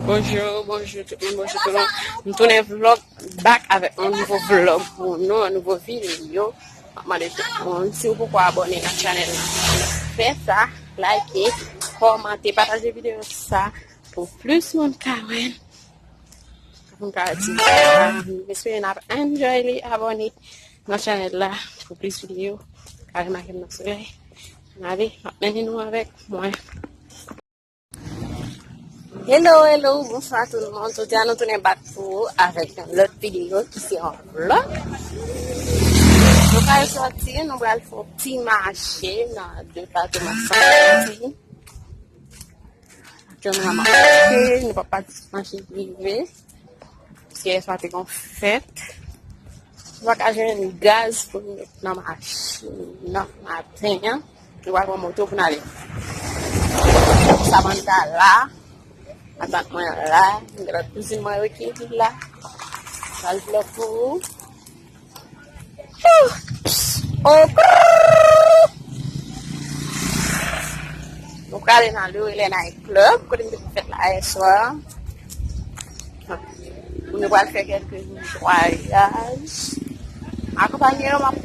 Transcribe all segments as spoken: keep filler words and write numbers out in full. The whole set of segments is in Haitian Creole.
Bonjou, bonjou tout moun, bonjou tout moun. M tounen vlog, back avèk yon nouvo vlog pou nou, yon nouvo videyo. M ap mande tout moun, si w poko abòne nan chanèl lan, fè sa, like, kòmante, pataje videyo sa pou plis moun ka wè l. Pou m ka di, m espere n ap enjoy li, abòne nan chanèl la pou plis videyo. Ka remake m nan solèy. Ale, m ap mennen nou avèk mwen. Hello, hello, bonswa tout moun. Jodi a nou tounen back pou ou avèk yon lòt videyo ki se yon vlog. Nou pral sòti, nou pral fè yon ti mache nan depatman Santmati. Jan nou a mache, nou pa pati mache rive. Paske yè swa te gon fèt. Nou pa ka jwenn gaz pou nou met nan machin nan maten an. Nou pral pran moto pou n ale. Samantha la. Matant mwen la. Lòt kouzin mwen yo ki la. Pral vlog pou ou. Oh! Nou prale nan Loreley Night Club, kote m te fèt la yè swa. Nou pral fè kèlke netwayaj. Akonpanye yo, m ap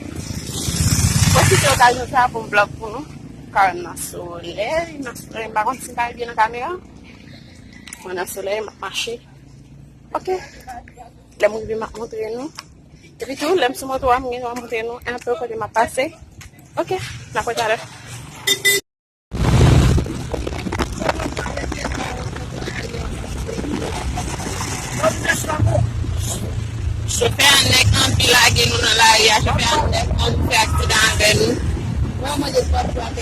pwofite okazyon sa pou m vlog pou nou. Kare m nan solèy, nan solèy. M pa konn si m pral byen nan kamera. Mwen nan solèy, m ap mache. Ok. Lè m rive, m ap montre nou. Epi tou, lè m sou moto a, m gen dwa montre nou enpe kote m ap pase. Ok, n ap wè talè. Chofè a nèk anvi lage nou nan lari a, chofè a nèk anvi fè aksidan avè nou. Mwen mande twòp twòp.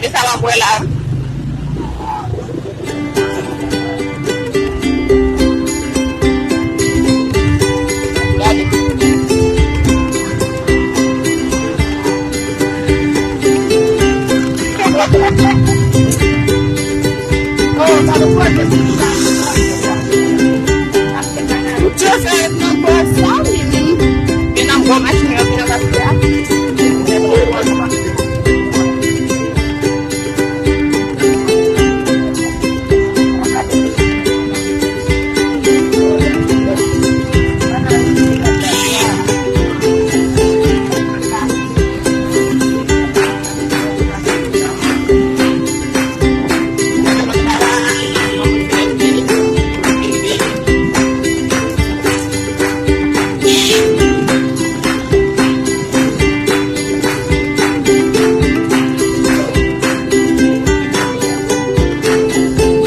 E sa w ap wè la. Gade. Ou te fè nan bò sa, wi, wi. E nan bò machin yo vin anba fè a.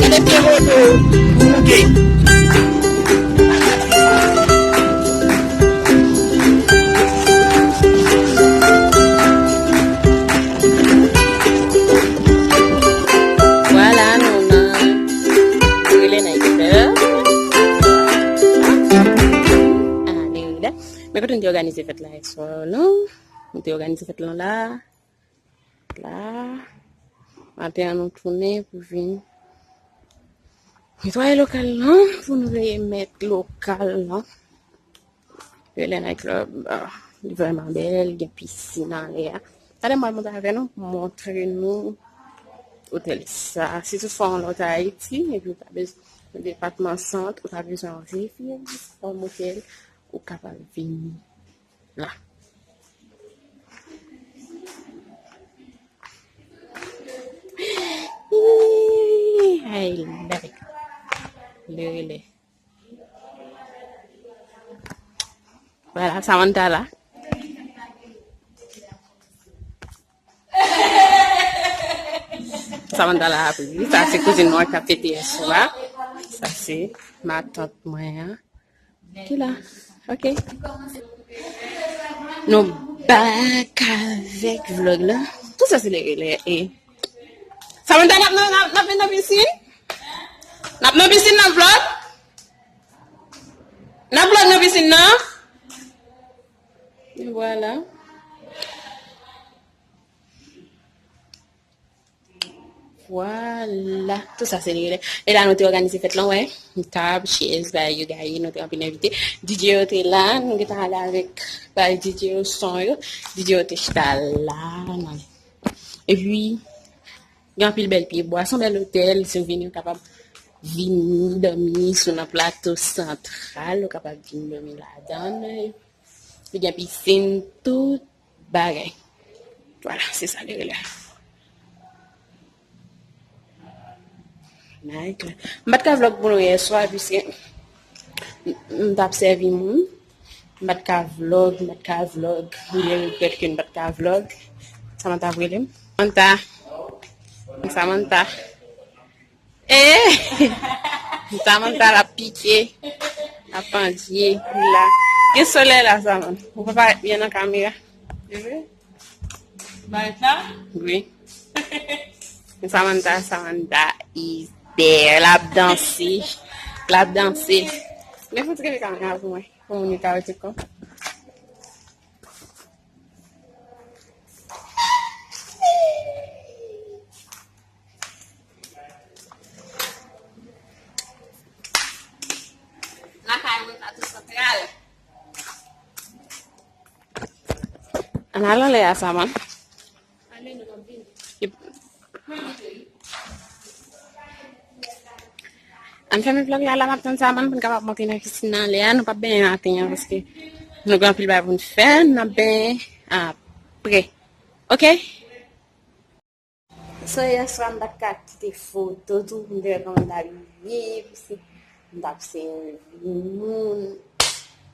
Gade pye moto bouke. Vwala, nou nan Loreley Night Club. Ale, wi la. Men kote nou te òganize fèt la yè swa, non? Nou te òganize fèt lan la. La. Maten an, nou tounen pou vin netwaye lokal lan, pou nou remèt lokal lan. Loreley Night Club, ah, li vrèman bèl, gen pisin anlè a. Talè m pral monte avè nou pou montre nou otèl sa. Si toutfwa w lòt Ayiti, epi w ta bezwen, depatman Sant, ou ta bezwen yon refij, yon motèl, ou kapab vini la. Ih, ay, lè. Lè, lè. Vwala, Samantha la. Samantha la apri. Sa se kouzin mwen k ap fete yè swa. Sa se matant mwen an. Ki la? Ok. Nou back avèk vlog la. Tout sa se lè, lè, e. Samantha, n ap nan, n ap, n ap vin nan pisin? N ap nan pisin nan vlog? N ap vlog nan pisin nan? E vwala. Vwala, tout sa se li rele. E la nou te òganize fèt lan, wè. Tab, chèz, bagay yo gaye, nou te anpil envite. D J yo te la, nou gentan ale avèk bagay D J yo, son yo. D J yo te chita la, nan. Epi, gen anpil bèl pye bwa, se yon bèl otèl, si w vini, ou kapab vini dòmi, si w nan Plato Santral, ou kapab vin dòmi ladan l. Li gen pisin, tout bagay. Vwala, se sa li rele. Nike. M pa t ka vlog pou nou yè swa, piske m, m t ap sèvi moun. M pa t ka vlog, m pa t ka vlog. M byen regrèt ke m pa t ka vlog. Samantha ap rele m. Samantha. Samantha. Eh! Samantha la pike. La pandye. La. Gen solèy la, Samantha. Ou pa parèt byen nan kamera. Li vre? Parèt la? Wi. Samantha, Samantha is there. L ap danse. L ap danse. Men fout rele kamera pou mwen. Pou moun yo ka wè tout kò m. Lakay mwen, Plato Santral. Ann al anlè a, Saman. Ale, nou ap vini. Yep. Ann fèmen vlog la, la m ap tann Saman pou n kapab monte nan pisin nan anlè a. Nou p ap benyen maten an, paske nou gen anpil bagay pou n fè. N ap benyen apre. Oke? So, yè swa, m pa t ka kite foto tou, pou m te wè kòman m t abiye, paske m t ap sèvi moun.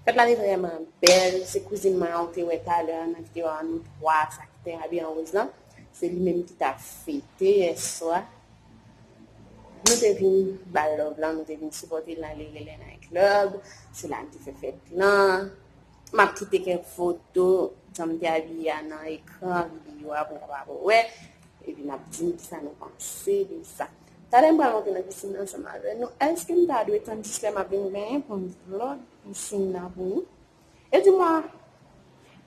Fèt la te vrèman bèl, se kouzin mwen an ou te wè talè a nan videyo a, nou twa, sa ki te abiye an woz lan. Se li menm ki t ap fete yè swa. Nou te vin ba l love lan, nou te vin sipòte l nan Lele Night Club. Se la n te fè fèt lan. M ap kite kèk foto, jan m te abiye a nan ekran videyo a pou n kapab wè. Epi n ap di m kisa nou panse de sa. Talè m pral monte nan pisin nan ansanm avè nou. Èske m ta dwe tann jis lè m ap vin benyen pou m vlog pisin nan pou nou? E di mwa,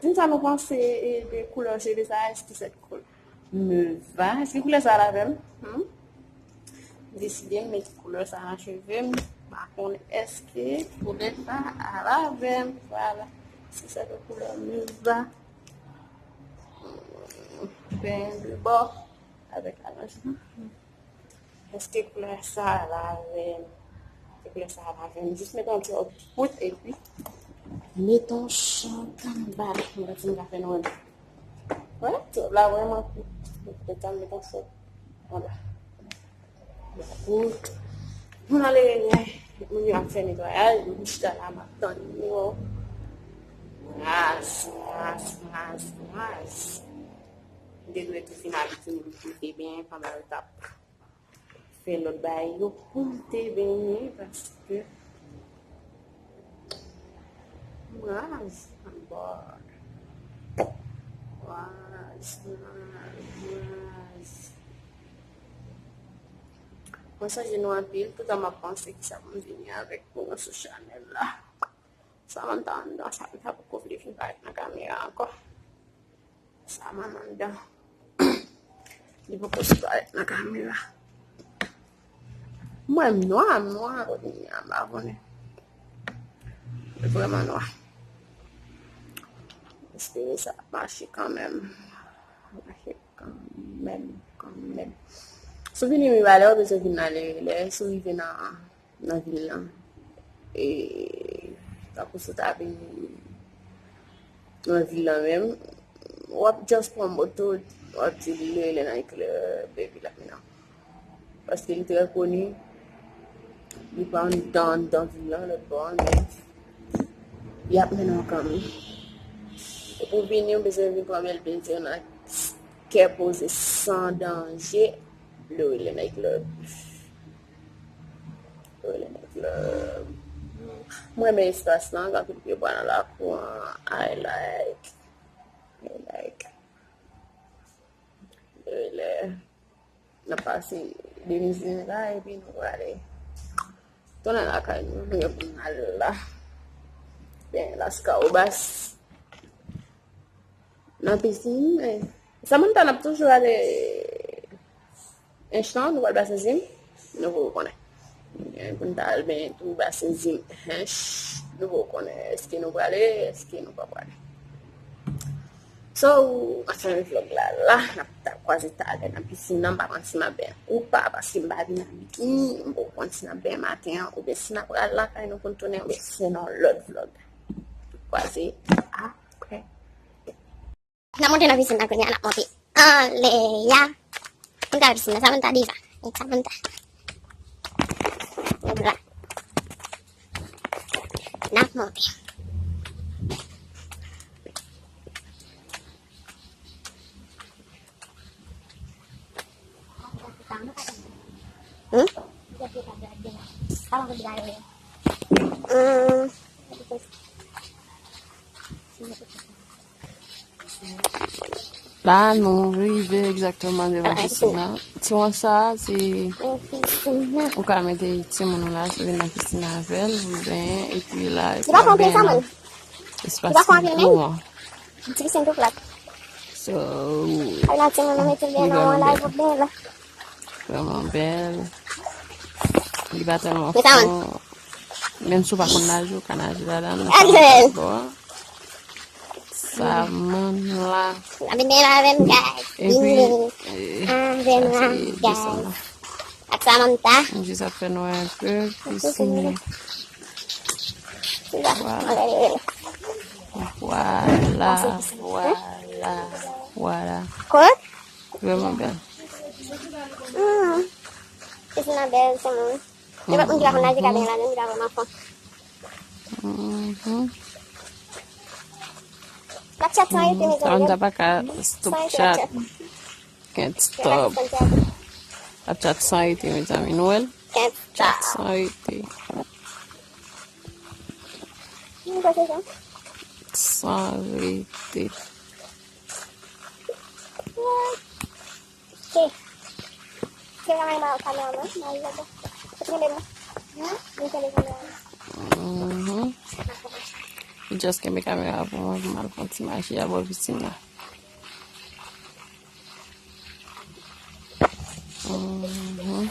di m sa nou panse e de koulè cheve sa, èske sèt koulè me va? Èske koulè sa al avè m? Hmm? M deside m met koulè sa nan cheve m. M pa konnen èske koulè sa al avè m. Vwala. Si sèt koulè me va. Hmm. Benyen de bò avèk alonjman. Èske koulè sa al avè m? Èske koulè sa al avè m? Jis met yon ti wòb kout epi met yon chòt anba. Mwen pa ti m ka fè nou wè. Wè, ti wòb la vrèman kout. Mwen ta met yon chòt anba. Kout. Moun ale renyen. Moun yo ap fè netwayaj. Mwen chita la, m ap tann yo. Raz, raz, raz, raz. M te dwe tou fin abitye m pou m te benyen pandan yo t ap fè lòt bagay yo pou m te benyen, paske m raz anba. Raz, raz, raz. Mwen sonje nou anpil, toutan m ap panse kisa pou m vini avèk nou sou chanèl la. Samantha anndan, Samantha poko vle vin parèt nan kamera ankò. Saman anndan. Li poko sou parèt nan kamera. Mwen m nwa, m nwa, kounye a m pa konnen. Li vrèman nwa. Espere sa ap mache kanmenm. Mache kanmenm, kanmenm. Si w vini Mibalè, ou bezwen vin nan Lele. Si w rive nan nan vil lan. E, tankou si w ta vin nan vil lan menm, w ap just pran moto, w ap di Lele Night Club, epi l ap mennen w. Paske li trè koni, li pa anndan, anndan vil lan, lòt bò a, men li ap mennen w kanmenm. E pou w vini, w bezwen vin pran bèl plezi w nan kè poze, san danje, Lele Night Club. Lele Night Club. Mwen renmen espas lan, gen anpil pye bwa nan lakou an. I like. I like. Lele. N ap pase de mizin la, epi nou prale tounen lakay nou. Nou gen pou n al la. Byen, Las Caobas. Nan pisin, men. Samantha, n ap toujou ale Ench lan, nou pral basen Zim, nou poko konnen. Gen pou n ta al benyen tou, basen Zim, Ench, nou poko konnen èske nou prale, èske nou pa prale. So, m ap fèmen vlòg la la, n ap ta kwaze talè nan pisin nan, m pa konn si m ap benyen ou pa, paske m pa vin an bikini, m poko konn si n ap benyen maten an, oubyen si n ap pral lakay nou pou n tounen, oubyen si se nan lòt vlòg. Kwaze apre. N ap monte nan pisin nan kounye a, n ap monte anlè a. Moun ka pisin nan, Samantha deja. Samantha. Gòd la. N ap monte. Hmm? Hmm. La, nou rive egzakteman devan pisin nan. Ti won sa, se ou ka mete timoun ou la, si w vin nan pisin avè l, ou benyen, epi la, epi w ap benyen nan espas ki gwo an. Ti pisin tou plat. So, li vrèman bèl. Vrèman bèl. Li pa tèlman fon. Menm si w pa konn naje, ou ka naje ladan l. Sa mann la. Epi, eh, sa se desann la. Ak Samantha. M jis ap fè nwè enpe, pisin. Vwala. Vwala, vwala, vwala. Kot? Vrèman bèl. Hmm. Pisin nan bèl, timoun. Nenpòt moun ki pa konn naje ka benyen ladan l, li ka vrèman fon. Mhm. Snapchat san rete, mezanmi. Samantha pa ka stop chat. Can't stop. Ap chat san rete, mezanmi. Nou wè l? Chat san rete. San rete. What? Ke. Ke kamera, kameraman, mari la. Kenbe mwen. Hein? Mwen kenbe kamera. Mhm. Just kenbe kamera pou mwen, pou m al fè yon ti mache a bò pisin la. Mhm.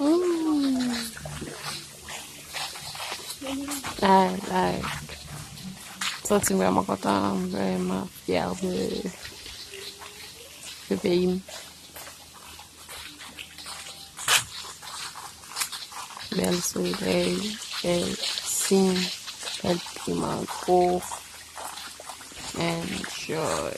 Mm. Ay, ay. Santi m vrèman kontan, m vrèman fyè de, de peyi m. Bèl solèy, bèl pisin, bèl pye mango. Enjoy.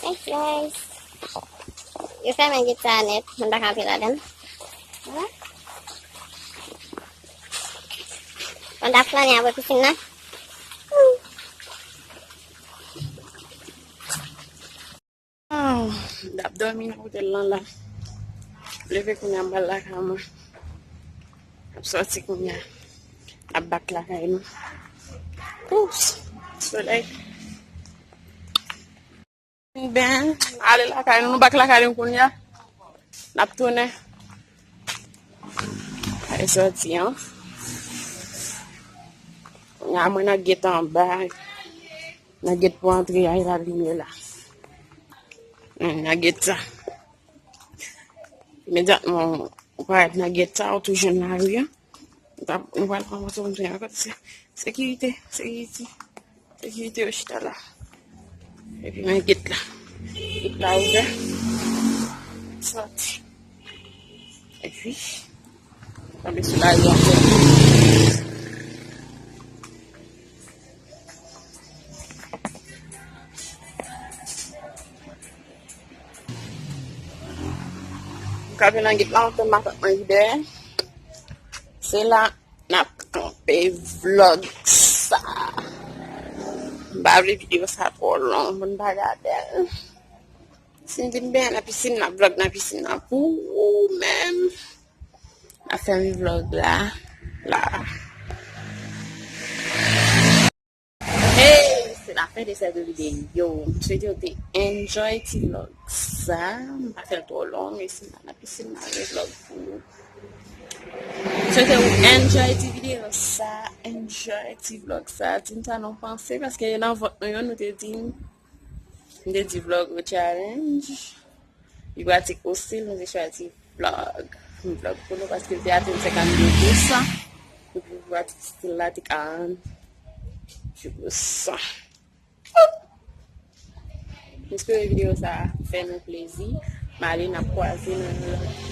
Thanks, guys. Yo fèmen gate sa nèt, moun pa ka antre ladan. Pandan flane apre pisin nan. Oh, m t ap dòmi nan otèl lan la. Leve kounye a, m pral lakay mwen. M ap sòti kounye a. M ap back lakay nou. Oups, solèy. Ben, ale lakay nou, nou back lakay nou kounye a. N ap tounen. Ay sòti an. Kounye a mwen nan gate anba. Nan gate pou antre a, e la vini la. Hmm, nan gate sa. Imedyatman ou parèt nan gate sa, ou tou jwenn lari a. Nou pral kòmanse konn tounen ankò. Sekirite, sekirite, sekirite yo chita la. Epi men gate la. Gate la ouvè. Sòti. Epi, tonbe sou lari ankò. M kanpe nan gate la, m ap tann matant mwen ki dèyè. Se la n ap kanpe vlòg sa. M pa vle videyo sa twò long pou n pa gade l. Si m di m benyen nan pisin nan, vlòg nan pisin nan pou ou menm. N ap fèmen vlòg la, la. Hey, se la. Gade sa de videyo. M swete w te enjoy ti vlog sa. M pa fè l twò long, men si m nan pisin, m ap vlog pou nou. M swete w enjoy ti videyo sa. Enjoy ti vlog sa. Di m sa nou panse, paske nan vòt nou yo, nou te di, m te di vlog ou challenge. Li pratik ou stil, nou te chwazi vlog. M vlog pou nou paske l te atenn senkannde pou san. Epi li pratik stil la te karannde pou san. M espere videyo sa a fè nou plezi. M ale, n ap kwaze nan yon lòt